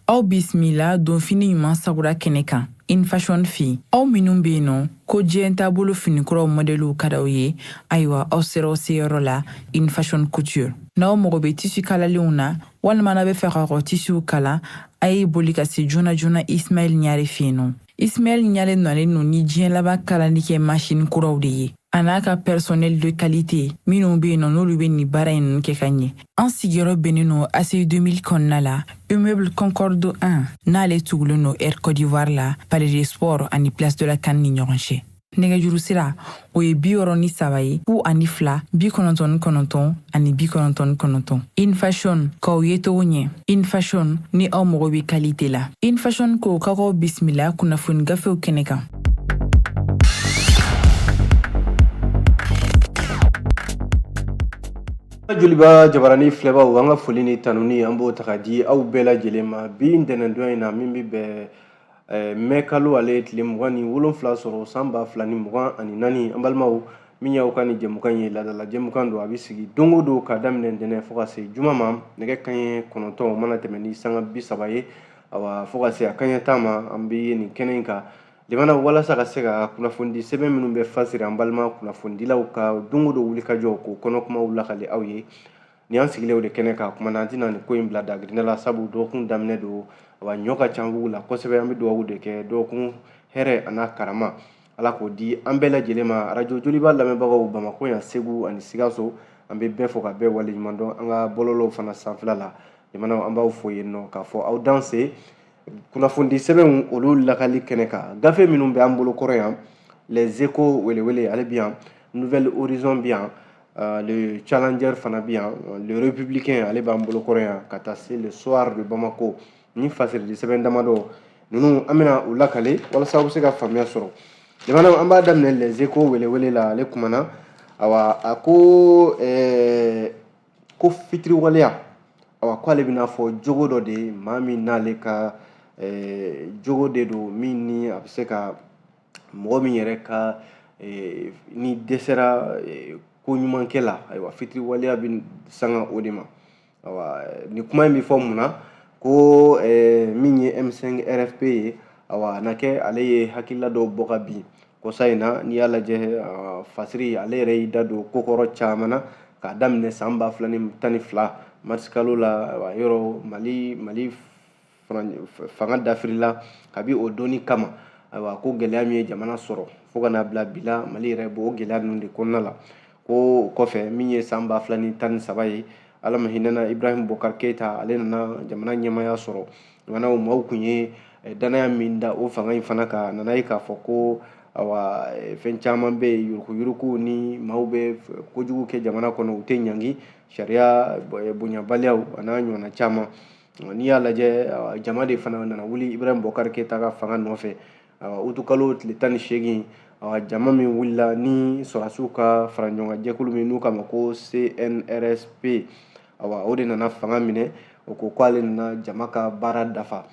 Aw bisimila donfini ɲuman sagura kɛnɛ kan In Fashion fɛ yen. Aw minnu bɛ yen nɔ ko diɲɛ taabolo finikuraw mɔdɛliw ka d'aw ye, ayiwa aw sera aw seyɔrɔ la In Fashion Couture. N'aw mago bɛ tisi kalalenw na walima n'aw bɛ fɛ k'aw ka tisiw kala, a ye boli ka se joona joona Ismaɛl Ɲare fɛ yen nɔ. Ismaɛl Ɲare nalen don ni diɲɛ laban kalali kɛ masini kuraw de ye, a n'a ka personnel de qualité minnu bɛ yen nɔ n'olu bɛ nin baara in ninnu kɛ ka ɲɛ. An sigiyɔrɔ bɛnnen don ACI 2000 kɔnɔna la, immeuble Concorde 1, n'ale tugulen don Air Côte d'Ivoire la, Palais des Sports ani Place de la CAN ni ɲɔgɔn cɛ. Nɛgɛjuru sira o ye 63 ye 02 99 ani 99. In Fashion, k'aw ye cogo ɲɛ. In Fashion, ni aw mago bɛ qualité la. In Fashion ko k'aw bisimila kunnafoni gafew kɛnɛ kan. Joliba jabarani filɛbaw, an ka foli ni tanuni an b'o ta ka di aw bɛɛ lajɛlen ma bi ntɛnɛndon in na min bɛ bɛn mɛ kalo ale tile 27 sɔrɔ san 2024. An balimaw, min y'aw ka nin jɛmukan ye, laadala jɛmukan don, a bɛ sigi don o don ka daminɛ ntɛnɛn fo ka se juma ma, nɛgɛ kanɲɛ 9 mana tɛmɛ ni sanga 30 ye, awa fo ka se a kanɲɛ 10 ma, an bɛ nin kɛnɛ in kan limana walasa ka se ka kunnafonidi sɛbɛn minnu bɛ fasiri an balima kunnafonidilaw ka don o don wulikajɔ k'o kɔnɔ kumaw lakale aw ye. Ni an sigilen o de kɛnɛ kan kuma na, an tɛna nin ko in bila dagirinda la, sabu dɔgɔkun daminɛ don, wa ɲɔ ka ca wugu la kosɛbɛ. An bɛ dugawu de kɛ dɔgɔkun hɛrɛ a n'a karama, Ala k'o di an bɛɛ lajɛlen ma. Arajo Joliba lamɛnbagaw Bamakɔ yan, Segu ani Sikaso, an bɛ bɛɛ fo ka bɛɛ waleɲuman dɔn. An ka bɔlɔlɔw fana sanfɛla la limanaw, an b'aw fo yen nɔ k'a fɔ aw danse. Kunnafonidi sɛbɛnw olu lakali kɛnɛ kan, gafe minnu bɛ an bolo kɔrɔ yan, Les Échos welewele ale bi yan, Nouvel Horizon bi yan, le Challenger fana bi yan, le Républicain ale b'an bolo kɔrɔ yan, ka taa se Le Soir de Bamako. Ni fasiridi sɛbɛn damadɔ ninnu, an bɛna u lakale walasa aw bɛ se ka faamuya sɔrɔ. Limanaw, an b'a daminɛ Les Échos welewele la. Ale kumana, awa a ko ko fitiriwaleya, awa ko ale bɛna fɔ jogo dɔ de ye, maa min n'ale ka jogo de don min ni a bɛ se ka mɔgɔ min yɛrɛ ka ni dɛsɛra ko ɲumankɛ la, ayiwa fitiriwaleya bɛ sanga o de ma. Awa nin kuma in bɛ fɔ mun na? Ko min ye M5 RFP ye, awa na kɛ ale ye hakilila dɔw bɔ ka bin kɔsa in na. N'i y'a lajɛ fasiri, ale yɛrɛ y'i da don kokɔrɔ caman na k'a daminɛ san 2012 marisikalo la, ayiwa yɔrɔ Mali fanga dafirila kabi o donni kama. Ayiwa ko gɛlɛya min ye jamana sɔrɔ fo ka n'a bila bi la, Mali yɛrɛ b'o gɛlɛya ninnu de kɔnɔna la. Ko o kɔfɛ, min ye san 2013 ye, Ala ma hinɛna Ibrahim Boubacar Keita, ale nana jamana ɲɛmaaya sɔrɔ. Jamana maaw kun ye danaya min da o fanga in fana kan, nana ye k'a fɔ ko awa fɛn caman bɛ yen, yuruguyurugu ni maaw bɛ kojugu kɛ jamana kɔnɔ, u tɛ ɲangi, sariya bonyabaliyaw a n'a ɲɔgɔnna caman. N'i y'a lajɛ, jama de fana nana wuli Ibrahim Boubacar Keita ka fanga nɔfɛ. Utukalo tile 18, jama min wulila ni sɔrɔdasiw ka fara ɲɔgɔn jɛkulu min n'u k'a ma ko CNRSP, awa o de nana fanga minɛ. O ko k'ale nana jama ka baara dafa.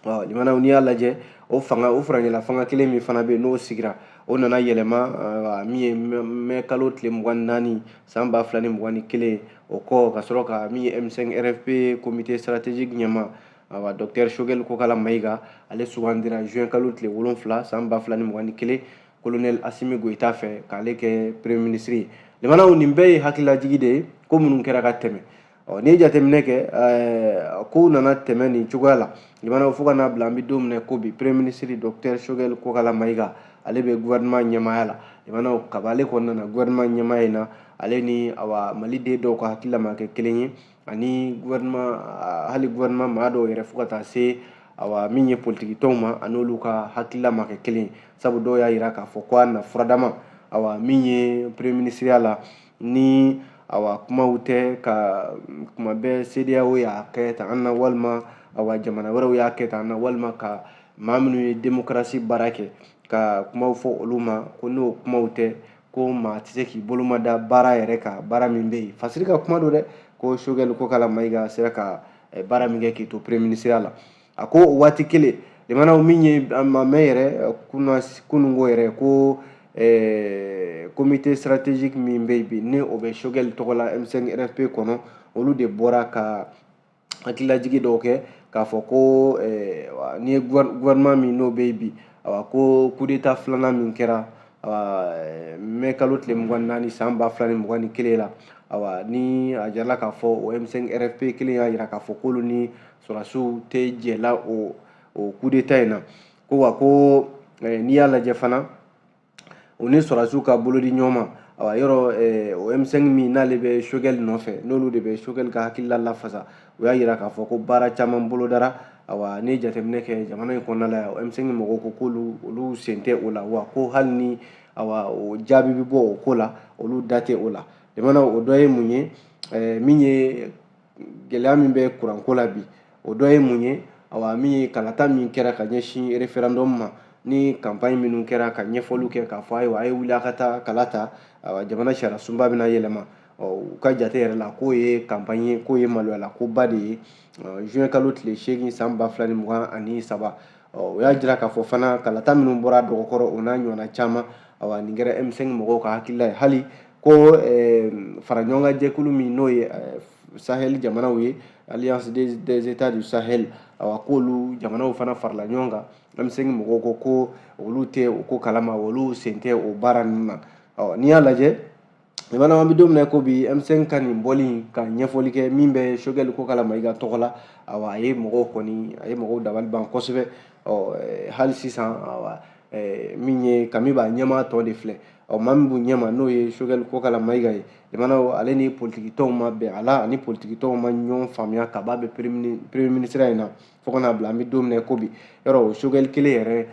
Limanaw, n'i y'a lajɛ, o fanga, o furancɛla fanga kelen min fana bɛ yen n'o sigira, o nana yɛlɛma min ye mɛ kalo tile 24 san 2021. O kɔ, ka sɔrɔ ka min ye M5 RFP comité stratégique ɲɛmaa, awa docteur Choguel Kokala Maïga, ale sugandira juin kalo tile 7 san 2021 colonel Assimi Goïta fɛ k'ale kɛ premier ministre ye. Limanaw, nin bɛɛ ye hakililajigi de ye ko minnu kɛra ka tɛmɛ. Ɔ n'i ye jateminɛ kɛ, kow nana tɛmɛ nin cogoya la limanaw, fo ka n'a bila an bɛ don min na ko bi, premier ministre docteur Choguel Kokala Maïga, ale bɛ gouvernement ɲɛmaaya la. Limanaw, kab'ale kɔni nana gouvernement ɲɛmaaya in na, ale ni awa maliden dɔw ka hakilila ma kɛ kelen ye, ani gouvernement, hali gouvernement maa dɔw yɛrɛ, fo ka taa se awa min ye politiki tɔnw ma, a n'olu ka hakilila ma kɛ kelen ye. Sabu dɔw y'a yira k'a fɔ ko a na furadama, awa min ye premier ministre la, ni awa kumaw tɛ ka kuma bɛɛ CEDEAO y'a kɛ tan an na, walima awa jamana wɛrɛw y'a kɛ tan an na, walima ka maa minnu ye démocratie baara kɛ ka kumaw fɔ olu ma, ko n'o kumaw tɛ, ko maa tɛ se k'i bolo ma da baara yɛrɛ kan, baara min bɛ yen. Fasiri ka kuma don dɛ, ko Choguel Kokala Maïga sera ka baara min kɛ k'i to premier ministre la. A ko o waati kelen limanaw, min ye a ma mɛn yɛrɛ kununko yɛrɛ, ko comité stratégique min bɛ yen bi, ni o bɛ Choguel tɔgɔ la M5 RFP kɔnɔ, olu de bɔra ka hakililajigi dɔw kɛ k'a fɔ ko n'i ye gouvernement min n'o bɛ yen bi, awa ko coup d'état filanan min kɛra, awa mai kalo tile 24 san 2021 la, awa ni a jirala k'a fɔ o M5 RFP kelen y'a jira k'a fɔ k'olu ni sɔrɔdasiw tɛ jɛla o coup d'état in na. Ko wa ko n'i y'a lajɛ fana, o ni sɔrɔdasiw ka bolo di ɲɔgɔn ma, awa yɔrɔ o M5 min n'ale bɛ Choguel nɔfɛ, n'olu de bɛ Choguel ka hakilila lafasa, o y'a jira k'a fɔ ko baara caman bolodara. Awa n'i ye jateminɛ kɛ jamana in kɔnɔna la yan, M5 mɔgɔw ko k'olu olu sen tɛ o la, wa ko hali ni awa o jaabi bɛ bɔ o ko la, olu da tɛ o la. Jamana o dɔ ye mun ye? Min ye gɛlɛya min bɛ kuranko la bi, o dɔ ye mun ye? Awa min ye kalata min kɛra ka ɲɛsin référendum ma, ni campagne minnu kɛra ka ɲɛfɔliw kɛ k'a fɔ ayiwa a ye wuli a ka taa kala ta, awa jamana sariya sunba bɛna yɛlɛma. U ka jate yɛrɛ la k'o ye campagne ye, k'o ye maloyala koba de ye. Juin kalo tile 8 san 2023, o y'a jira k'a fɔ fana kalata minnu bɔra dɔgɔkɔrɔ, o n'a ɲɔgɔnna caman, awa nin kɛra M5 mɔgɔw ka hakilila ye. Hali ko fara ɲɔgɔn kan jɛkulu min n'o ye Sahel jamanaw ye, Alliance des États du Sahel, awa k'olu jamanaw fana farala ɲɔgɔn kan, M5 mɔgɔw ko ko olu tɛ o ko kalama, olu sen tɛ o baara ninnu na. Ɔ n'i y'a lajɛ jamana, an bɛ don min na ko bi, M5 ka nin bɔli ka ɲɛfɔli kɛ min bɛ Choguel Kokalla Maïga tɔgɔ la, awa a ye mɔgɔw kɔni, a ye mɔgɔw dabali ban kosɛbɛ. Ɔ hali sisan, awa min ye kami b'a ɲɛmaa tɔ de filɛ, ɔ maa min b'u ɲɛma n'o ye Choguel Kokalla Maïga ye, jamana ale ni politiki tɔnw ma bɛn a la, ani politiki tɔnw ma ɲɔgɔn faamuya kaba bɛ premier ministre in na fo ka n'a bila an bɛ don min na ko bi. Yɔrɔ o Choguel kelen yɛrɛ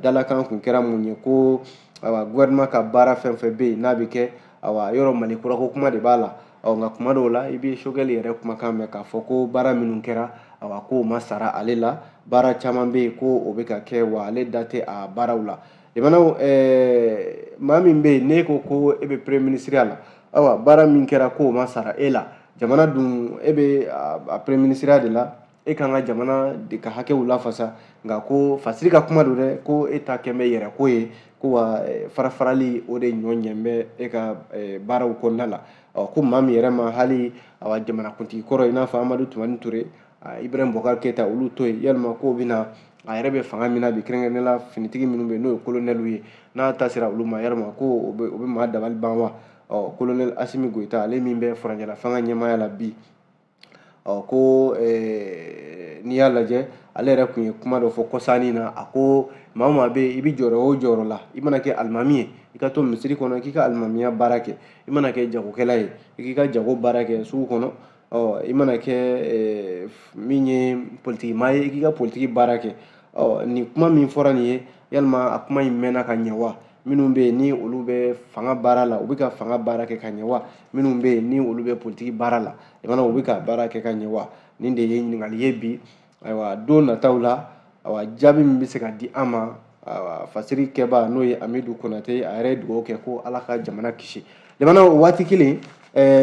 dalakan kun kɛra mun ye? Ko awa gouvernement ka baara fɛn fɛn bɛ yen n'a bɛ kɛ, awa yɔrɔ Mali kurako kuma de b'a la. Ɔ nka kuma dɔw la i bɛ Choguel yɛrɛ kumakan mɛn k'a fɔ ko baara minnu kɛra, awa k'o ma sara ale la, baara caman bɛ yen ko o bɛ ka kɛ, wa ale da tɛ a baaraw la. Jamanaw maa min bɛ yen n'e ko ko e bɛ premier ministre la, awa baara min kɛra k'o ma sara e la, jamana dun e bɛ a premier ministre de la, e kan ka jamana de ka hakɛw lafasa, nka ko fasiri ka kuma don dɛ, ko e ta kɛn bɛ yɛrɛ ko ye, ko wa fara-farali o de ɲɔ ɲɛ bɛ e ka baaraw kɔnɔna la. Ɔ ko maa min yɛrɛ ma hali awa jamanakuntigi kɔrɔ i n'a fɔ Amadu Tumani Ture, Ibrahim Boubacar Keita, olu to yen, yalima k'o bɛna a yɛrɛ bɛ fanga min na bi, kɛrɛnkɛrɛnnenya la finitigi minnu bɛ yen n'o ye kolonɛliw ye, n'a ta sera olu ma, yalima ko o bɛ maa dabali ban wa? Ɔ colonel Assimi Goïta, ale min bɛ furancɛla fanga ɲɛmaaya la bi, ɔ ko n'i y'a lajɛ, ale yɛrɛ tun ye kuma dɔ fɔ kɔsannin na, a ko maa o maa bɛ yen i bɛ jɔyɔrɔ o jɔyɔrɔ la, i mana kɛ alimami ye i ka to misiri kɔnɔ k'i ka alimamiya baara kɛ, i mana kɛ jagokɛla ye i k'i ka jago baara kɛ sugu kɔnɔ, ɔ i mana kɛ min ye politiki maa ye i k'i ka politiki baara kɛ. Ɔ nin kuma min fɔra nin ye, yalima a kuma in mɛnna ka ɲɛ wa? Minnu bɛ yen ni olu bɛ fanga baara la, u bɛ ka fanga baara kɛ ka ɲɛ wa? Minnu bɛ yen ni olu bɛ politiki baara la, jamana u bɛ ka baara kɛ ka ɲɛ wa? Nin de ye ɲininkali ye bi. Ayiwa don nataw la, ayiwa jaabi min bɛ se ka di an ma, ayiwa fasiri kɛba n'o ye Amidu Konate, a yɛrɛ ye dugawu kɛ ko Ala ka jamana kisi. Jamana o waati kelen,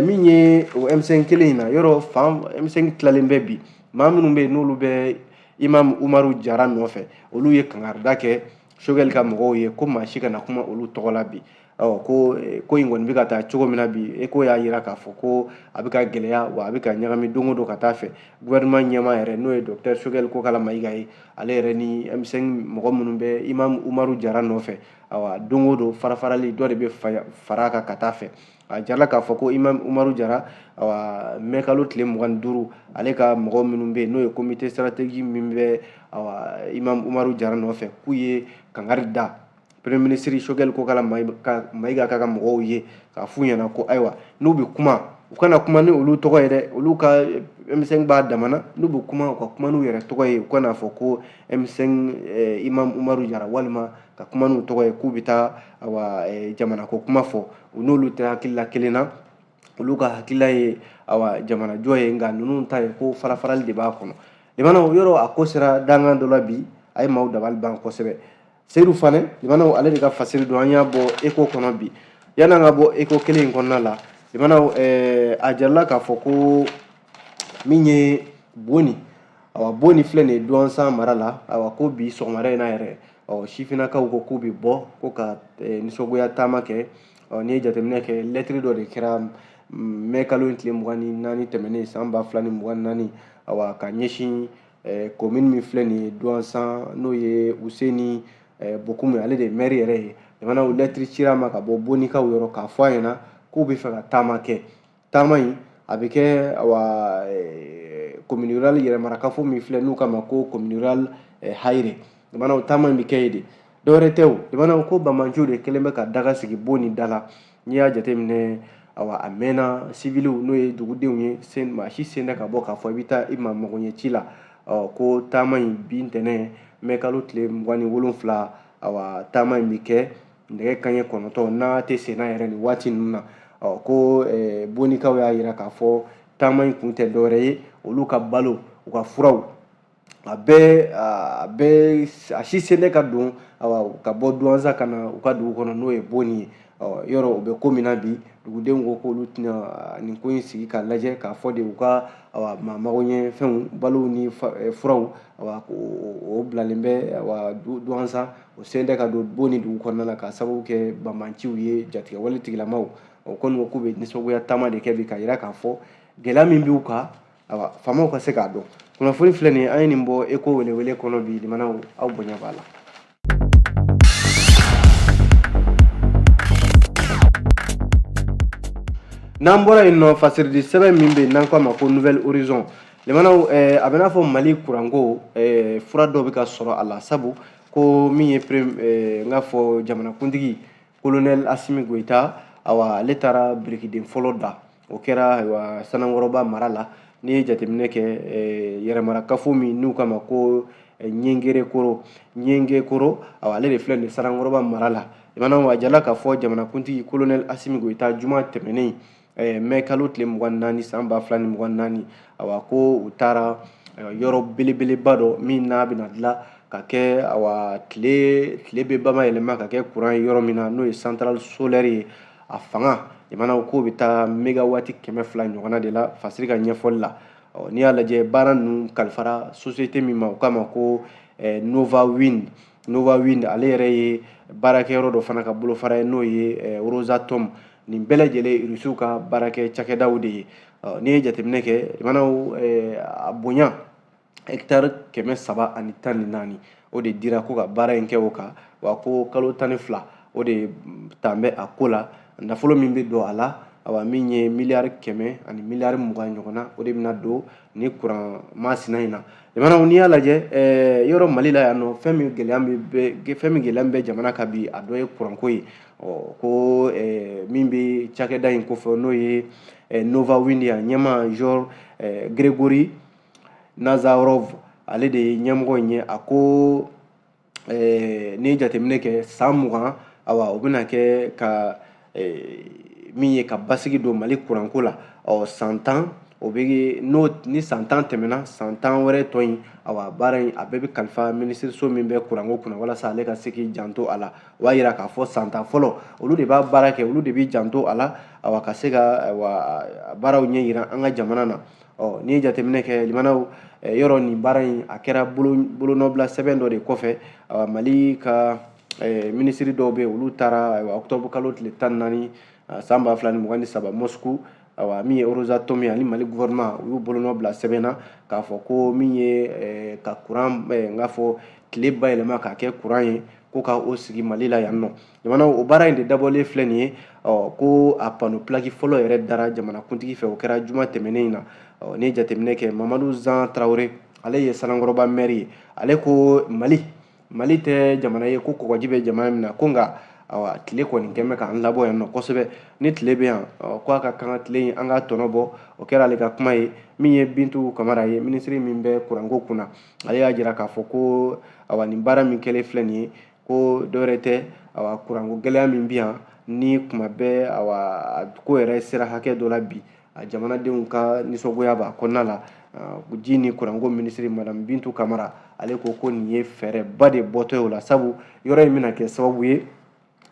min ye o M5 kelen in na, yɔrɔ fan M5 tilalen bɛ bi, maa minnu bɛ yen n'olu bɛ Imam Umaru Jara nɔfɛ, olu ye kangarida kɛ Choguel ka mɔgɔw ye ko maa si kana kuma olu tɔgɔ la bi. Ɔ ko ko in kɔni bɛ ka taa cogo min na bi, e ko y'a jira k'a fɔ ko a bɛ ka gɛlɛya, wa a bɛ ka ɲagami don o don ka taa fɛ. Gouvernement ɲɛmaa yɛrɛ n'o ye docteur Choguel Kokalla Maïga ye, ale yɛrɛ ni M5 mɔgɔ minnu bɛ Imam Umaru Jara nɔfɛ, awa don o don fara-farali dɔ de bɛ fara a kan ka taa fɛ. A jarala k'a fɔ ko Imam Umaru Jara, awa mai kalo tile 25, ale ka mɔgɔ minnu bɛ yen n'o ye comité stratégique min bɛ awa Imam Umaru Jara nɔfɛ, k'u ye kangari da premier ministre Choguel Kokalla Maïga ka mɔgɔw ye k'a f'u ɲɛna ko ayiwa n'u bɛ kuma, u kana kuma ni olu tɔgɔ ye dɛ, olu ka M5 b'a damana, n'u bɛ kuma u ka kuma n'u yɛrɛ tɔgɔ ye, u kana fɔ ko M5 Imam Umaru Jara, walima ka kuma n'u tɔgɔ ye k'u bɛ taa awa jamana ko kuma fɔ, u n'olu tɛ hakilila kelen na. Olu ka hakilila ye awa jamanajɔ ye, nka ninnu ta ye ko fara-farali de b'a kɔnɔ. Limana yɔrɔ a ko sera dangan dɔ la bi, a ye maaw dabali ban kosɛbɛ. Seydou Fane, limanaw ale de ka fasiri don, an y'a bɔ Eco kɔnɔ bi. Yan'an ka bɔ Eco kelen in kɔnɔna la, limanaw a jarala k'a fɔ ko min ye Boni, awa Boni filɛ nin ye Duwansan mara la, awa ko bi sɔgɔmada in na yɛrɛ, ɔ sifinnakaw ko k'u bɛ bɔ ko ka nisɔngoya taama kɛ. Ɔ n'i ye jateminɛ kɛ, lɛtiri dɔ de kɛra mai kalo in tile 24 tɛmɛnen san 2024, awa ka ɲɛsin commune min filɛ nin ye Duwansan, n'o ye Useni Bokumu, ale de ye maire yɛrɛ ye. Limanaw, lɛtiri cira a ma ka bɔ Bonikaw yɔrɔ k'a fɔ a ɲɛna k'u bɛ fɛ ka taama kɛ. Taama in a bɛ kɛ, awa, commune rurale yɛrɛmarakafo min filɛ n'u k'a ma ko commune rurale Hayire. Limanaw, taama in bɛ kɛ yen de, dɔwɛrɛ tɛ o. Limanaw, ko banbaanciw de kɛlen bɛ ka daga sigi Boni da la. N'i y'a jateminɛ, awa, a mɛnna siviliw, n'o ye dugudenw ye, sen maa si sen tɛ ka bɔ k'a fɔ i bɛ taa i ma magoɲɛ ci la. Ɔ ko taama in bi ntɛnɛn mɛ kalo tile 27, awa, taama in bɛ kɛ nɛgɛ kanɲɛ 9 n'a tɛ senna yɛrɛ nin waati ninnu na. Ɔ ko Bonikaw y'a jira k'a fɔ taama in kun tɛ dɔwɛrɛ ye, olu ka balo, u ka furaw, a bɛɛ a bɛɛ a si sen tɛ ka don, awa, ka bɔ Duwanza ka na u ka dugu kɔnɔ, n'o ye Boni ye. Ɔ yɔrɔ u bɛ ko min na bi, dugudenw ko k'olu tɛna nin ko in sigi k'a lajɛ k'a fɔ de u ka, awa, maa magoɲɛ fɛnw, balow ni furaw, awa, o bilalen bɛ, awa, Duwanza, o sen tɛ ka don Boni dugu kɔnɔna la k'a sababu kɛ banbaanciw ye, jatigɛwale tigilamaw. O kɔni ko k'u bɛ nisɔngoya taama de kɛ bi k'a jira k'a fɔ gɛlɛya min b'u kan, awa, faamaw ka se k'a dɔn. Kunnafoni filɛ nin ye, an ye nin bɔ Eko welewele kɔnɔ bi. Limanaw, aw bonya b'a la. N'an bɔra yen nɔ, fasiridi sɛbɛn min bɛ yen n'an ko a ma ko Nouvel Horizon, limanaw, a bɛ n'a fɔ Mali kuranko fura dɔ bɛ ka sɔrɔ a la, sabu ko min ye n k'a fɔ jamanakuntigi colonel Asimi Goyita, awa, ale taara birikiden fɔlɔ da. O kɛra, ayiwa, Sanankɔrɔba mara la. N'i ye jateminɛ kɛ, yɛrɛmarakafo min n'u k'a ma ko Ɲɛngerekoro, Ɲɛngekoro, awa, ale de filɛ nin Sanankɔrɔba mara la. Limanaw, a jala k'a fɔ jamanakuntigi colonel Asimi Goyita, juma tɛmɛnen mɛ kalo tile 24 san 2024, awa, ko u taara yɔrɔ belebeleba dɔ min n'a bɛna dilan ka kɛ, awa, tile bɛ bamayɛlɛma ka kɛ kuran ye yɔrɔ min na, n'o ye centrale solaire ye. A fanga, limanaw, k'o bɛ taa mégawati 200 ɲɔgɔnna de la, fasiri ka ɲɛfɔli la. N'i y'a lajɛ, baara ninnu kalifara société min ma, o k'a ma ko Nova Wind. Nova Wind, ale yɛrɛ ye baarakɛyɔrɔ dɔ fana ka bolofara ye, n'o ye Rosatom. Nin bɛɛ lajɛlen Irisiw ka baarakɛ cakɛdaw de ye. N'i ye jateminɛ kɛ, limanaw, a bonya hectare 314, o de dira ko ka baara in kɛ o kan. Wa ko kalo 12 o de tan bɛ a ko la. Nafolo min bɛ don a la, awa, min ye miliyari 100 ani miliyari 20 ɲɔgɔn na, o de bɛna don ni kuran masina in na. Limanaw, n'i y'a lajɛ, yɔrɔ Mali la yan nɔ, fɛn min gɛlɛya min bɛ jamana kan bi, a dɔ ye kuranko ye. Ɔ ko min bɛ cakɛda in kofɔ, n'o ye Nova Wind ye, a ɲɛmaa George Gregory Nazarov, ale de ye ɲɛmɔgɔ in ye. A ko n'i ye jateminɛ kɛ, san 20, awa, o bɛna kɛ ka min ye ka basigi don Mali kuranko la. Ɔ san 10, o bɛ n'o ni san 10 tɛmɛna, san 10 wɛrɛ tɔ in, awa, baara in a bɛɛ bɛ kalifa minisiriso min bɛ kuranko kunna, walasa ale ka se k'i janto a la. O b'a yira k'a fɔ san 10 fɔlɔ, olu de b'a baara kɛ, olu de b'i janto a la, awa, ka se ka, awa, baaraw ɲɛ yira an ka jamana na. Ɔ n'i ye jateminɛ kɛ, limanaw, yɔrɔ nin baara in a kɛra bolonɔbila sɛbɛn dɔ de kɔfɛ. Awa, Mali ka minisiri dɔw bɛ yen, olu taara, ayiwa, octobre kalo tile 14 san 2023 Moscou. Awa, min ye Rosatom ye ani Mali gouvernement, u y'u bolonɔ bila sɛbɛn na k'a fɔ ko min ye ka kuran, n k'a fɔ tile bayɛlɛma k'a kɛ kuran ye, ko ka o sigi Mali la yan nɔ. Jamana o baara in de dabɔlen filɛ nin ye. Ɔ ko a panneau plaque fɔlɔ yɛrɛ dara jamanakuntigi fɛ, o kɛra juma tɛmɛnen in na. Ɔ n'i ye jateminɛ kɛ, Mamadu Zan Tarawele, ale ye Sanankɔrɔba maire ye, ale ko Mali tɛ jamana ye ko kɔgɔji bɛ jamana min na, ko nka, awa, tile kɔni kɛn bɛ k'an labɔ yan nɔ kosɛbɛ. Ni tile bɛ yan, ko a ka kan tile in an ka tɔnɔ bɔ. O kɛra ale ka kuma ye. Min ye Bintu Kamara ye, minisiri min bɛ kuranko kunna, ale y'a jira k'a fɔ ko, awa, nin baara min kɛlen filɛ nin ye, ko dɔwɛrɛ tɛ, awa, kuranko gɛlɛya min bɛ yan ni kuma bɛɛ, awa, ko yɛrɛ sera hakɛ dɔ la bi, a jamanadenw ka nisɔngoya b'a kɔnɔna la. Ji ni kuranko minisiri madame Bintu Kamara, ale ko ko nin ye fɛɛrɛba de bɔtɔ ye o la, sabu yɔrɔ in bɛna kɛ sababu ye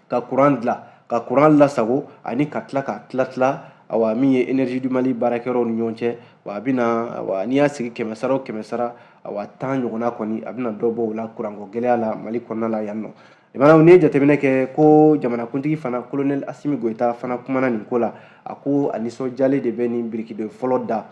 ka kuran dilan, ka kuran lasago, ani ka tila ka tila tila, awa, min ye Énergie du Mali baarakɛyɔrɔw ni ɲɔgɔn cɛ. Wa a bɛna, awa, n'i y'a sigi 100 sara o 100 sara, awa, 10 ɲɔgɔnna kɔni, a bɛna dɔ bɔ o la kuranko gɛlɛya la Mali kɔnɔna la yan nɔ. Limanaw, n'i ye jateminɛ kɛ, ko jamanakuntigi fana colonel Asimi Goyita fana kumana nin ko la. A ko a nisɔndiyalen de bɛ nin birikiden fɔlɔ da.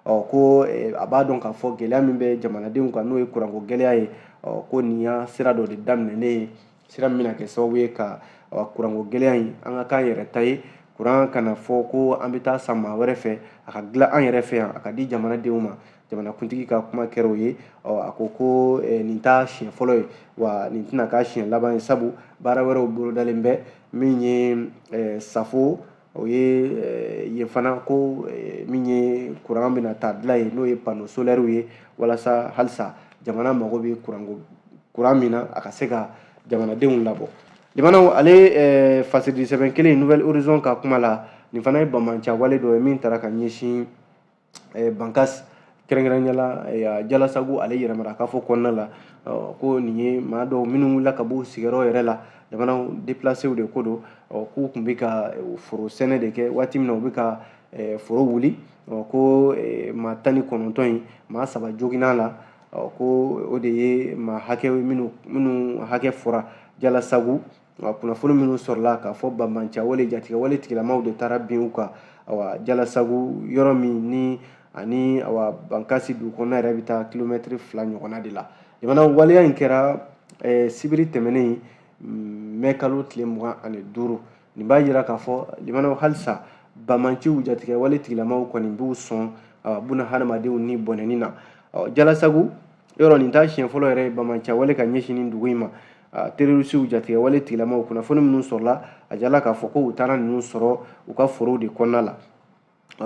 Ɔ ko a b'a dɔn k'a fɔ gɛlɛya min bɛ jamanadenw kan, n'o ye kuranko gɛlɛya ye, ɔ ko nin y'a sira dɔ de daminɛnen ye, sira min bɛna kɛ sababu ye ka kuranko gɛlɛya in, an ka k'an yɛrɛ ta ye, kuran kana fɔ ko an bɛ taa san maa wɛrɛ fɛ, a ka dilan an yɛrɛ fɛ yan, a ka di jamanadenw ma. Jamanakuntigi ka kuma kɛra o ye. Ɔ a ko ko nin t'a siɲɛ fɔlɔ ye, wa nin tɛna k'a siɲɛ laban ye, sabu baara wɛrɛw bolodalen bɛ min ye Safo, o ye yen fana ko min ye kuran bɛna taa dilan ye, n'o ye panneau solaire ye, walasa halisa jamana mago bɛ kuran min na, a ka se ka jamanadenw labɔ. Limanaw, ale fasirili sɛbɛn kelen Nouvel Horizon ka kuma la, nin fana ye banbaanci wale dɔ ye min taara ka ɲɛsin Bankas, kɛrɛnkɛrɛnnenya la Jalasagu, ale yɛrɛmarakafo kɔnɔna la. Ko nin ye maa dɔw minnu wulila ka bɔ sigiyɔrɔ yɛrɛ la, jamanaw déplacéw de ko don. K'u tun bɛ ka foro sɛnɛ de kɛ, waati min na u bɛ ka foro wuli, ko maa 19 in, maa 3 joginna la. Ko o de ye maa hakɛ minnu hakɛ fɔra Jalasagu. Kunnafoni minnu sɔrɔla k'a fɔ banbaanci wale, jatigɛ wale tigilamaw de taara bin u kan, awa Jalasagu, yɔrɔ min ni ani awa Bankasi dugu kɔnɔna yɛrɛ bɛ taa kilomɛtiri 2 ɲɔgɔnna de la. Jamana waleya in kɛra sibiri tɛmɛnen, mɛ kalo tile 25. Nin b'a jira k'a fɔ limanaw, halisa banbaanciw, jatigɛ wale tigilamaw kɔni b'u sɔn buna hadamadenw ni bɔnɛni na Jalasagu yɔrɔ. Nin t'a siɲɛ fɔlɔ yɛrɛ ye banbaanci wale ka ɲɛsin nin dugu in ma. Terroristew, jatigɛ wale tigilamaw, kunnafoni minnu sɔrɔla, a jala k'a fɔ ko u taara ninnu sɔrɔ u ka forow de kɔnɔna la,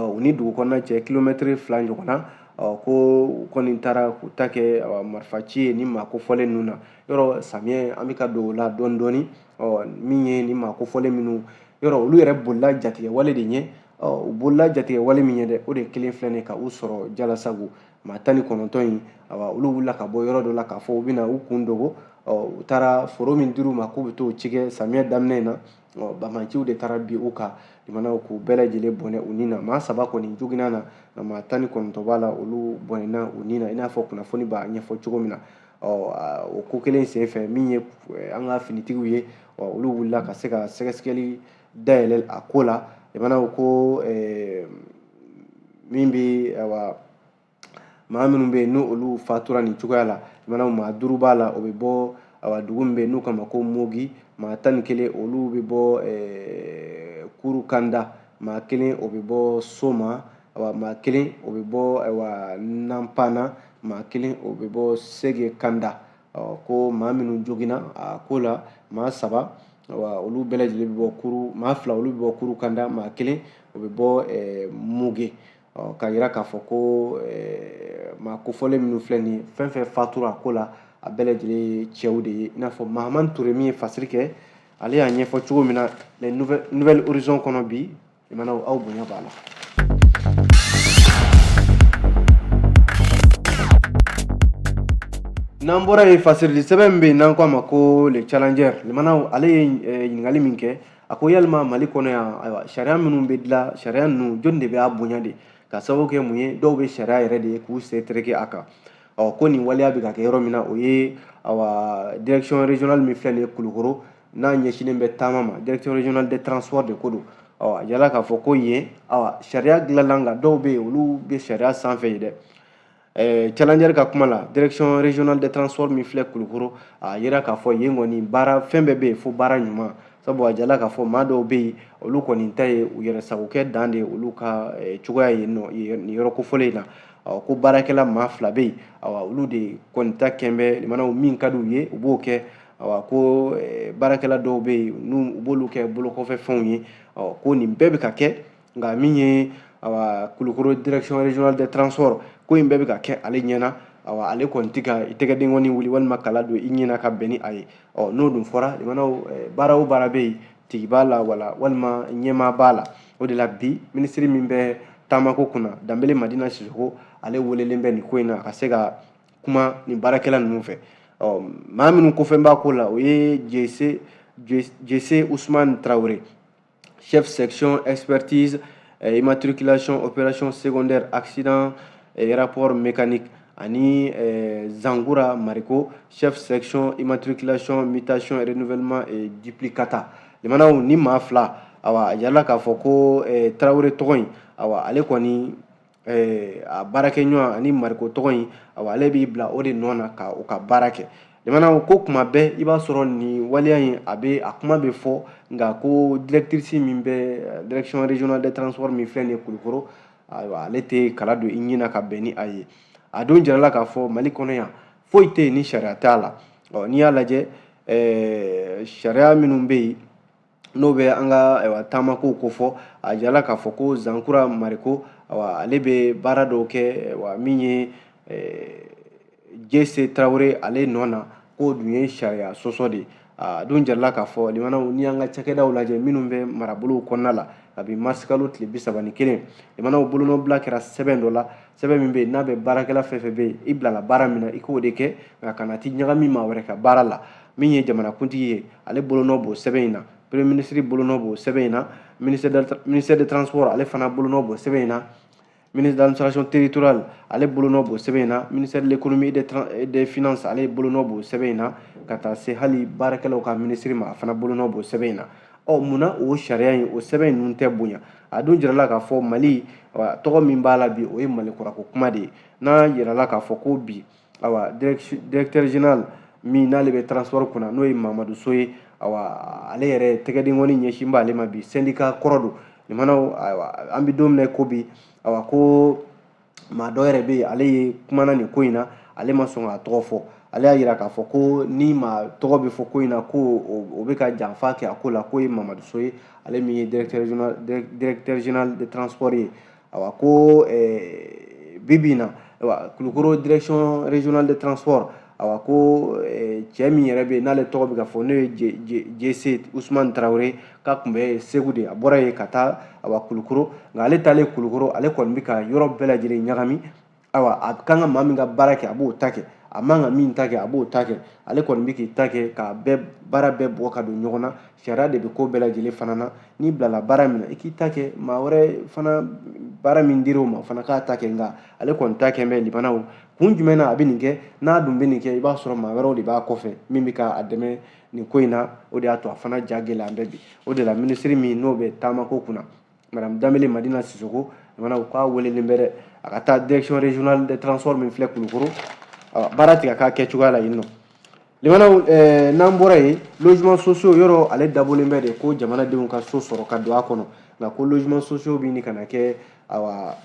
u ni dugu kɔnɔna cɛ kilomɛtiri 2 ɲɔgɔn na. Ko u kɔni taara k'u ta kɛ marifaci ye ni maa kofɔlen ninnu na. Yɔrɔ samiyɛ an bɛ ka don o la dɔɔni dɔɔni. Min ye ni maa kofɔlen minnu yɔrɔ, olu yɛrɛ bolila jatigɛ wale de ɲɛ. U bolila jatigɛ wale min ɲɛ dɛ, o de kelen filɛ nin ka u sɔrɔ Jalasagu. Maa 19 in, awa olu wulila ka bɔ yɔrɔ dɔ la k'a fɔ u bɛna u kun dogo. U taara foro min dir'u ma k'u bɛ t'o cikɛ samiyɛ daminɛ in na, banbaanciw de taara bi u kan, limanaw, k'u bɛɛ lajɛlen bɔnɛ u ni na. Maa 3 kɔni joginna na, nka maa 19 b'a la, olu bɔnɛna u ni na, i n'a fɔ kunnafoni b'a ɲɛfɔ cogo min na. O ko kelen senfɛ, min ye an ka finitigiw ye, olu wulila ka se ka sɛgɛsɛgɛli dayɛlɛ a ko la. Limanaw, ko min bɛ, awa maa minnu bɛ yen n'o olu fatura nin cogoya la, limanaw, maa 5 b'a la, o bɛ bɔ awa dugu min bɛ yen n'u k'a ma ko Mogi. Maa 11, olu bɛ bɔ Kurukanda. Maa 1, o bɛ bɔ Soma. Awa maa 1, o bɛ bɔ ayiwa Nanpana. Maa 1, o bɛ bɔ Sege Kanda. Ko maa minnu joginna a ko la, maa 3, awa olu bɛɛ lajɛlen bɛ bɔ Kuru, maa 2, olu bɛ bɔ Kurukanda, maa 1, o bɛ bɔ Muge. Ka yira k'a fɔ ko maa kofɔlen minnu filɛ nin ye, fɛn fɛn fatura a ko la, a bɛɛ lajɛlen ye cɛw de ye, i n'a fɔ Mahamani Ture min ye fasiri kɛ, ale y'a ɲɛfɔ cogo min na les Nouvel Horizon kɔnɔ bi. Limanaw, aw bonya b'a la. N'an bɔra yen, fasirili sɛbɛn min bɛ yen n'an ko a ma ko Le Challenger, limanaw, ale ye ɲininkali min kɛ, a ko yalima Mali kɔnɔ yan, ayiwa sariya minnu bɛ dilan, sariya ninnu jɔnni de bɛ a bonya de, ka sababu kɛ mun ye, dɔw bɛ sariya yɛrɛ de ye k'u sen tereke a kan. Ɔ ko nin waleya bɛ ka kɛ yɔrɔ min na, o ye awa direction régionale min filɛ nin ye Kulukoro, n'a ɲɛsinnen bɛ taama ma, direction régionale des transports de ko don. Ɔ a yala k'a fɔ ko yen, awa sariya dilanna, nka dɔw bɛ yen, olu bɛ sariya sanfɛ yen dɛ. Challenger ka kuma la, direction régionale des transports min filɛ Kulukoro, a yira k'a fɔ yen kɔni baara fɛn bɛɛ bɛ yen fo baara ɲuman, sabu a jala k'a fɔ maa dɔw bɛ yen, olu kɔni ta ye u yɛrɛ sagokɛ dan de ye, olu ka cogoya ye nɔ nin yɔrɔ kofɔlen in na. Ko baarakɛla maa 2 bɛ yen, awa olu de kɔni ta kɛn bɛ limanaw, min ka d'u ye u b'o kɛ. Awa ko baarakɛla dɔw bɛ yen, n'u u b'olu kɛ bolokɔfɛ fɛnw ye. Ko nin bɛɛ bɛ ka kɛ, nka min ye awa Kulukoro direction régionale des transports, ko in bɛɛ bɛ ka kɛ ale ɲɛna, awa ale kɔni tɛ ka i tɛgɛdenkɔni wuli walima kala don i ɲɛna ka bɛn ni a ye. Ɔ n'o dun fɔra, limanaw, baara o baara bɛ yen, tigi b'a la wala walima ɲɛmaa b'a la. O de la bi, minisiri min bɛ taamako kunna, Danbele Madina Sisoko, ale welelen bɛ nin ko in na a ka se ka kuma nin baarakɛla ninnu fɛ. Ɔ maa minnu kofɛn b'a ko la, o ye Jesse Usman Traoré, chef section expertise, immatriculation, opération secondaire, accident et rapport mécanique, ani Zangoura Mariko, chef section immatriculation, mutation, renouvellement et duplicata. Limanaw, ni maa 2, awa a yala k'a fɔ ko Traoré tɔgɔ in, awa ale kɔni a baarakɛɲɔgɔn ani mariko tɔgɔ in, awa, ale b'i bila o de nɔ na ka o ka baara kɛ. Limanaw, ko kuma bɛɛ i b'a sɔrɔ nin waleya in, a bɛ a kuma bɛ fɔ, nka ko directrice min bɛ direction régionale des transports min filɛ nin ye Kulukoro, ayiwa, ale tɛ kala don i ɲin na ka bɛn ni a ye. A don jirala k'a fɔ Mali kɔnɔ yan, foyi tɛ yen ni sariya t'a la. Ɔ, n'i y'a lajɛ, sariya minnu bɛ yen n'o bɛ an ka, ayiwa, taamakow kofɔ, a jirala k'a fɔ ko Zankura Mariko, ayiwa, ale bɛ baara dɔw kɛ, ayiwa, min ye Jese Tarawele ale nɔ na, k'o dun ye sariya sɔsɔ de ye. A dun jirala k'a fɔ, limanaw, n'i y'an ka cakɛdaw lajɛ minnu bɛ marabolow kɔnɔna la, kabi marisikalo tile 31, limanaw, bolonɔbila kɛra sɛbɛn dɔ la, sɛbɛn min bɛ yen n'a bɛ baarakɛla fɛn fɛn bɛ yen, i bilala baara min na, i k'o de kɛ, nka kana t'i ɲagami maa wɛrɛ ka baara la. Min ye jamanakuntigi ye, ale bolonɔ b'o sɛbɛn in na, premier ministre bolonɔ b'o sɛbɛn in na, ministère de transport ale fana bolonɔ b'o sɛbɛn in na, ministre de l'administration territoriale ale bolonɔ b'o sɛbɛn in na, ministère de l'économie et des finances ale bolonɔ b'o sɛbɛn in na, ka taa se hali baarakɛlaw ka ministre ma, a fana bolonɔ b'o sɛbɛn in na. Ɔ, munna o sariya in, o sɛbɛn in ninnu tɛ bonya? A dun jirala k'a fɔ Mali tɔgɔ min b'a la bi, o ye Mali kurako kuma de ye. N'a yirala k'a fɔ ko bi, awa, directeur général min n'ale bɛ transport kunna, n'o ye Mamadu So ye, awa, ale yɛrɛ tɛgɛdenkɔni ɲɛsin b'ale ma bi, syndicat kɔrɔ don. Limanaw, ayiwa, an bɛ don min na ko bi, awa, ko maa dɔ yɛrɛ bɛ yen, ale ye kumana nin ko in na, ale ma sɔn k'a tɔgɔ fɔ. Ale y'a yira k'a fɔ ko ni maa tɔgɔ bɛ fɔ ko in na, ko o bɛ ka janfa kɛ a ko la, k'o ye Mamadu So ye, ale min ye directeur général de transport ye. Awa, ko bi bi in na, ayiwa, Kulukoro direction régionale de transport, awa, ko cɛ min yɛrɛ bɛ yen n'ale tɔgɔ bɛ ka fɔ, n'o ye JC Usumani Tarawele, k'a tun bɛ Segu de, a bɔra yen ka taa, awa, Kulukoro. Nka ale taalen Kulukoro, ale kɔni bɛ ka yɔrɔ bɛɛ lajɛlen ɲagami. Ayiwa, a kan ka maa min ka baara kɛ, a b'o ta kɛ, a man ka min ta kɛ, a b'o ta kɛ. Ale kɔni bɛ k'i ta kɛ k'a bɛɛ baara bɛɛ bɔ ka don ɲɔgɔn na. Sariya de bɛ ko bɛɛ lajɛlen fana na. N'i bilala baara min na, i k'i ta kɛ, maa wɛrɛ fana baara min dir'o ma, o fana k'a ta kɛ. Nka ale kɔni ta kɛ bɛ. Limanaw, kun jumɛn na a bɛ nin kɛ? N'a dun bɛ nin kɛ, i b'a sɔrɔ maa wɛrɛw de b'a kɔfɛ min bɛ k'a dɛmɛ nin ko in na. O de y'a to a fana ja gɛlɛya bɛ bi. O de la, minisiri min n'o bɛ taamako kunna, madame Danbele Madina Sisoko, limanaw, k'a welelen bɛ dɛ, a ka taa direction régionale des transports min filɛ Kulukoro, baara tigɛ k'a kɛ cogoya la yen nɔ. Limanaw, n'an bɔra yen, logement sociaux yɔrɔ, ale dabɔlen bɛ de ko jamanadenw ka so sɔrɔ ka don a kɔnɔ. Nka ko logement sociaux bɛ ɲini ka na kɛ, awa,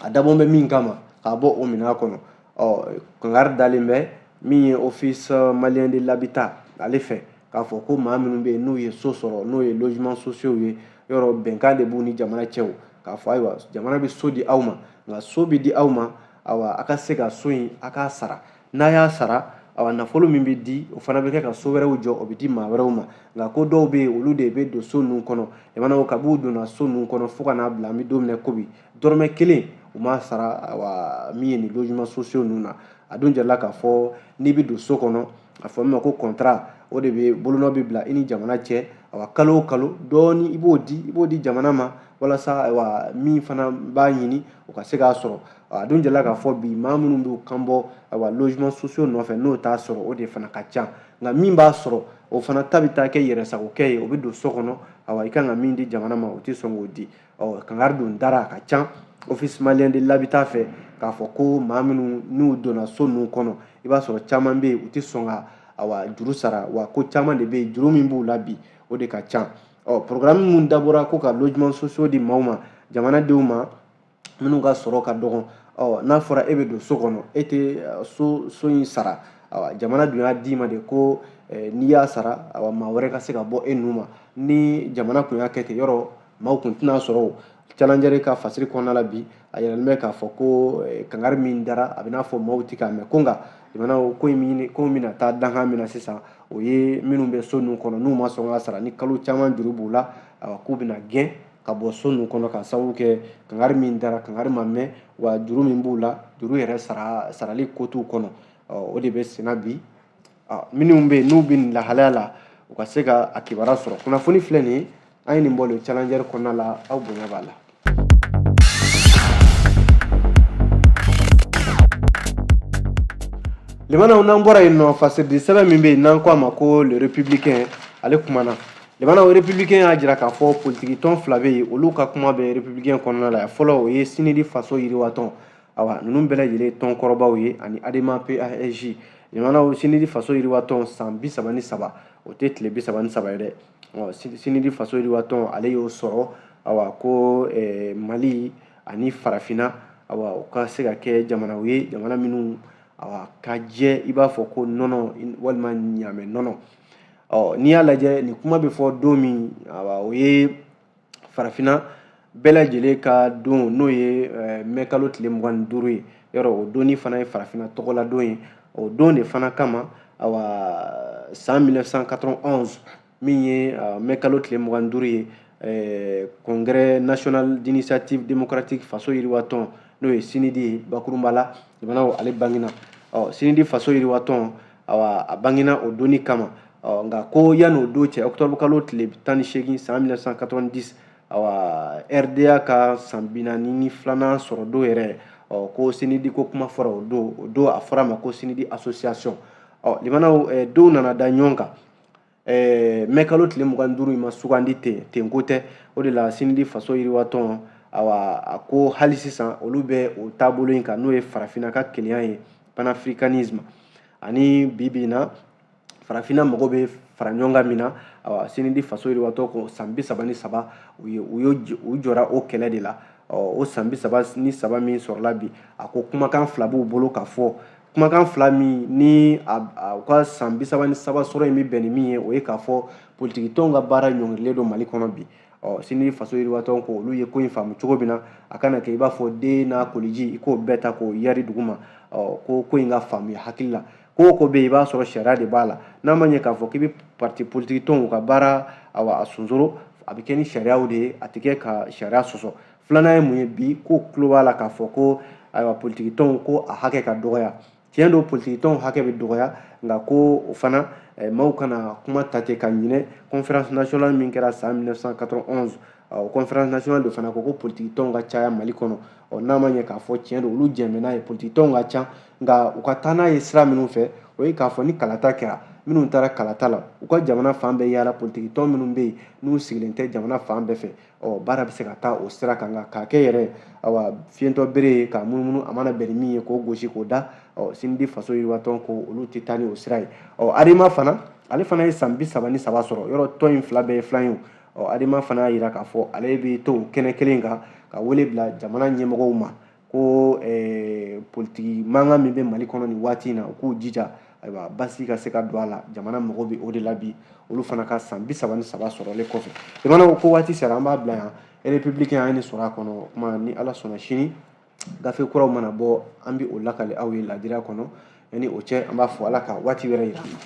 a dabɔn bɛ min kama, k'a bɔ o minɛn kɔnɔ. Ɔ, kangari dalen bɛ min ye Office malien de l'habitat ale fɛ, k'a fɔ ko maa minnu bɛ yen n'u ye so sɔrɔ, n'o ye logement sociaux ye, yɔrɔ bɛnkan de b'u ni jamana cɛw, k'a fɔ ayiwa, jamana bɛ so di aw ma, nka so bɛ di aw ma, awa, a ka se ka so in a k'a sara. N'a y'a sara, awa, nafolo min bɛ di, o fana bɛ kɛ ka so wɛrɛw jɔ, o bɛ di maa wɛrɛw ma. Nka ko dɔw bɛ yen, olu de bɛ don so ninnu kɔnɔ. Jamanaw, kab'u donna so ninnu kɔnɔ fo ka n'a bila an bɛ don min na ko bi, dɔrɔmɛ kelen u m'a sara, awa, min ye nin logement sociaux ninnu na. A dun jirala k'a fɔ n'i bɛ don so kɔnɔ, a fɔ min ma ko contrat, o de bɛ bolonɔ bɛ bila i ni jamana cɛ. Awa, kalo o kalo dɔɔni i b'o di jamana ma, walasa, ayiwa, min fana b'a ɲini, o ka se k'a sɔrɔ. A dun jirala k'a fɔ bi, maa minnu b'u kan bɔ, ayiwa, logement sociaux nɔfɛ, n'o t'a sɔrɔ, o de fana ka ca. Nka min b'a sɔrɔ, o fana ta bɛ taa kɛ yɛrɛsagokɛ ye, o bɛ don so kɔnɔ, ayiwa, i kan ka min di jamana ma, o tɛ sɔn k'o di. Ɔ, kangari dun dara, a ka ca, Office malien de l'habitat fɛ, k'a fɔ ko maa minnu n'u donna so ninnu kɔnɔ, i b'a sɔrɔ caman bɛ yen, u tɛ sɔn ka, awa, juru sara. Wa ko caman de bɛ yen, juru min b'u la bi, o de ka ca. Ɔ, programme min dabɔra ko ka logement sociaux di maaw ma, jamanadenw ma minnu ka sɔrɔ ka dɔgɔ, ɔ, n'a fɔra e bɛ don so kɔnɔ, e tɛ so in sara, awa, jamana dun y'a d'i ma de ko n'i y'a sara, awa, maa wɛrɛ ka se ka bɔ e nu ma. Ni jamana tun y'a kɛ ten, yɔrɔ maaw tun tɛna sɔrɔ. O Challenger ka fasiri kɔnɔna la bi, a yiralen bɛ k'a fɔ ko kangari min dara, a bɛ n'a fɔ maaw tɛ k'a mɛn, ko nka jamana ko in ko bɛna taa dankan min na sisan, o ye minnu bɛ so ninnu kɔnɔ, n'u ma sɔn ka sara, ni kalo caman juru b'u la, awa, k'u bɛna gɛn ka bɔ so ninnu kɔnɔ, ka sababu kɛ kangari min dara, kangari ma mɛn, wa juru min b'u la, juru yɛrɛ sara sarali ko t'u kɔnɔ. O de bɛ senna bi. Minnu bɛ yen n'u bɛ nin lahalaya la, u ka se ka a kibaruya sɔrɔ. Kunnafoni filɛ nin ye, an ye nin bɔ le Challenger kɔnɔna la, aw bonya b'a la. Limanaw, n'an bɔra yen nɔ, fasiridi sɛbɛn min bɛ yen n'an ko a ma ko Le Républicain, ale kumana Limanaw, Républicain y'a jira k'a fɔ politiki tɔn fila bɛ yen, olu ka kuma bɛ Républicain kɔnɔna la. Fɔlɔ, o ye CNID faso yiriwatɔn. Awa, ninnu bɛɛ lajɛlen tɔn kɔrɔbaw ye, ani ADEMA PASJ. Limanaw, CNID faso yiriwatɔn san 33, o tɛ tile 33 ye dɛ. CNID faso yiriwatɔn, ale y'o sɔrɔ, awa, ko Mali ani Farafinna, awa, o ka se ka kɛ jamanaw ye, jamana minnu, awa, ka jɛ i b'a fɔ ko nɔnɔ walima ɲaamɛ nɔnɔ. Ɔ, n'i y'a lajɛ, nin kuma bɛ fɔ don min, awa, o ye Farafinna bɛɛ lajɛlen ka don, n'o ye mɛ kalo tile 25 ye. Yɔrɔ o donni fana ye Farafinna tɔgɔla don ye. O don de fana kama, awa, san 1991, min ye mɛ kalo tile 25 ye, Congrès national d'initiative démocratique faso yiriwatɔn, n'o ye CNID ye bakurunba la, jamanaw, ale bangena. Ɔ, CNID faso yiriwatɔn, awa, a bangena o donni kama. Ɔ, nka ko yanni o don cɛ, octobre kalo tile 18 san 1990, awa, RDA ka san 42nan sɔrɔ don yɛrɛ, ɔ, ko CNID ko kuma fɔra o don. O don, a fɔra a ma ko CNID association. Ɔ, limanaw, donw nana da ɲɔgɔn kan. Mɛ kalo tile 25 in ma sugandi ten ten ko tɛ. O de la, CNID faso yiriwatɔn, awa, a ko hali sisan olu bɛ o taabolo in kan, n'o ye Farafinna ka kelenya ye, panafricanisme. Ani bi bi in na, Farafinna mago bɛ fara ɲɔgɔn kan min na, awa, CNID faso yiriwatɔ ko san 33, u ye u jɔra o kɛlɛ de la. Ɔ, o san 33 min sɔrɔla bi, a ko kumakan fila b'u bolo ka fɔ. Kumakan fila min ni u ka san 33 sɔrɔ in bɛ bɛn ni min ye, o ye k'a fɔ politikitɔnw ka baara ɲɔngirilen don Mali kɔnɔ bi. Ɔ, CNID faso yiriwatɔn ko olu ye ko in faamu cogo min na, a kana kɛ i b'a fɔ den n'a koliji, i k'o bɛɛ ta k'o yari dugu ma. Ɔ, ko in ka faamuya hakili la, ko o ko bɛ yen, i b'a sɔrɔ sariya de b'a la. N'a ma ɲɛ k'a fɔ k'i bɛ parti politique tɔnw ka baara, awa, a sonsoro, a bɛ kɛ ni sariyaw de ye, a tɛ kɛ ka sariya sɔsɔ. Filanan ye mun ye bi? Ko tulo b'a la k'a fɔ ko, ayiwa, politiki tɔnw ko a hakɛ ka dɔgɔya. Tiɲɛ don, politiki tɔnw hakɛ bɛ dɔgɔya, nka ko o fana, maaw kana kuma ta ten ka ɲinɛ conférence nationale min kɛra san 1991. O conférence nationale de fana ko ko politiki tɔnw ka caya Mali kɔnɔ. Ɔ, n'a ma ɲɛ k'a fɔ tiɲɛ don, olu jɛnbɛ n'a ye, politiki tɔnw ka ca, nka u ka taa n'a ye sira minnu fɛ, o ye k'a fɔ ni kalata kɛra, minnu taara kalata la, u ka jamana fan bɛɛ yaala. Politiki tɔn minnu bɛ yen, n'u sigilen tɛ jamana fan bɛɛ fɛ, ɔ, baara bɛ se ka taa o sira kan. Nka k'a kɛ yɛrɛ, awa, fiyentɔ bere ye k'a munumunu, a mana bɛn ni min ye k'o gosi k'o da. Ɔ, CNID faso yiriwatɔn ko olu tɛ taa ni o sira ye. Ɔ, ADEMA fana, ale fana ye san 33 sɔrɔ. Yɔrɔ tɔn in fila bɛɛ ye filan ye. Ɔ, ADEMA fana y'a jira k'a fɔ ale bɛ to o kɛnɛ kelen kan ka wele bila jamana ɲɛmɔgɔw ma ko politiki mankan min bɛ Mali kɔnɔ nin waati in na, u k'u jija, ayiwa, basi ka se ka don a la. Jamana mago bɛ o de la bi, olu fana ka san 33 sɔrɔlen kɔfɛ. Jamana ko waati sera, an b'a bila yan. Républicain, an ye nin sɔrɔ a kɔnɔ kuma. Ni Ala sɔnna, sini gafe kuraw mana bɔ, an bɛ o lakale aw ye ladira kɔnɔ. Yanni o cɛ, an b'a fɔ Ala ka waati wɛrɛ yira an na.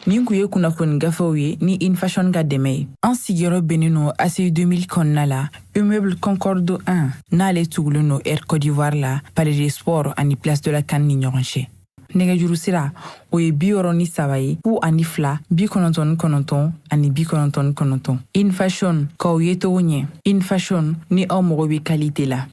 Nin kun ye kunnafoni gafew ye ni Infashion ka dɛmɛ ye. An sigiyɔrɔ bɛnnen no ACI 2000 kɔnɔna la, immeuble Concorde 1, n'ale tugulen no Air Côte d'Ivoire la, Palais des Sports ani Place de la CAN ni ɲɔgɔn cɛ. Nɛgɛjuru sira, o ye 63 ye, 02 99 ani 99. Infashion, k'aw ye togo ɲɛ. Infashion, ni aw mago bɛ qualité la.